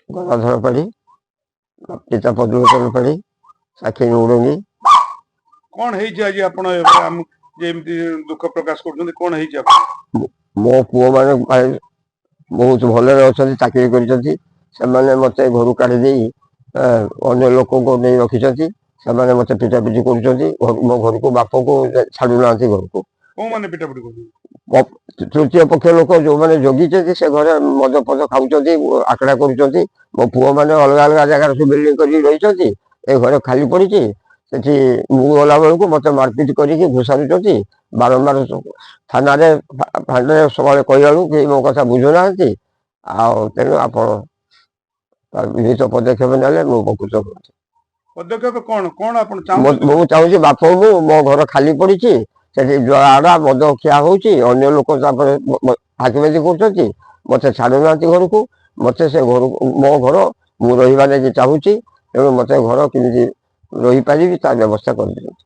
ଗଦାଧର ପାଢ଼ୀ, ପିତା ପଦ୍ମଲୋଚନ ପାଢ଼ୀ, ସାକ୍ଷୀ ନୁଡ଼ୁଙ୍ଗି। କଣ ହେଇଛି ଆଜି ଆପଣ ଏବେ ଆମ ଯେ ଏମିତି ଦୁଃଖ ପ୍ରକାଶ କରୁଛନ୍ତି, କଣ ହେଇଛି ଆପଣ? ମୋ ପୁଅମାନେ ବହୁତ ଭଲରେ ଅଛନ୍ତି, ଚାକିରି କରିଛନ୍ତି। ସେମାନେ ମୋତେ ଘରୁ କାଢ଼ି ଦେଇ ଅନ୍ୟ ଲୋକଙ୍କୁ ନେଇ ରଖିଛନ୍ତି। ସେମାନେ ମୋତେ ପିଟାପିଟି କରୁଛନ୍ତି। ମୋ ଘରକୁ ବାପକୁ ଛାଡୁନାହାନ୍ତି ଘରକୁ। କୋଉମାନେ ପିଟାପିଟି କରୁଛନ୍ତି? ତୃତୀୟ ପକ୍ଷ ଲୋକ ଯୋଉମାନେ ଜଗିଛନ୍ତି, ସେ ଘରେ ମଦ ଫଦ ଖାଉଛନ୍ତି, ଆଖଡ଼ା କରୁଛନ୍ତି। ମୋ ପୁଅମାନେ ଅଲଗା ଅଲଗା ଜାଗାରେ ସବୁ ବିଲ୍ଡିଂ କରିକି ରହିଛନ୍ତି। ଏ ଘରେ ଖାଲି ପଡ଼ିଛି। ସେଠି ମୁଁ ଗଲା ବେଳକୁ ମୋତେ ମାରପିଟ କରିକି ଘୋଷାରୁଛନ୍ତି ବାରମ୍ବାର। ଥାନାରେ ଫାଣ୍ଡରେ ସବୁବେଳେ କହିଲା ବେଳକୁ କେହି ମୋ କଥା ବୁଝୁନାହାନ୍ତି। ଆଉ ତେଣୁ ଆପଣ ତାର ବିହିତ ପଦକ୍ଷେପ ନେଲେ ମୁଁ ଉପକୃତ ହୁଅନ୍ତି। ପଦକ୍ଷେପ କଣ କଣ ଆପଣ ଚାହୁଁଛନ୍ତି? ମୁଁ ଚାହୁଁଛି ବାପକୁ, ମୋ ଘର ଖାଲି ପଡ଼ିଛି, ସେଠି ଆଡ଼ା ମଦ ଖିଆ ହଉଛି, ଅନ୍ୟ ଲୋକ ତାପରେ ହାକିବାଜି କରୁଛନ୍ତି, ମୋତେ ଛାଡୁନାହାନ୍ତି ଘରକୁ। ମୋତେ ସେ ଘରକୁ, ମୋ ଘର ମୁଁ ରହିବା ଲାଗି ଚାହୁଁଛି। ତେଣୁ ମୋତେ ଘର କେମିତି ରହିପାରିବି ତା ବ୍ୟବସ୍ଥା କରିଦିଅନ୍ତୁ।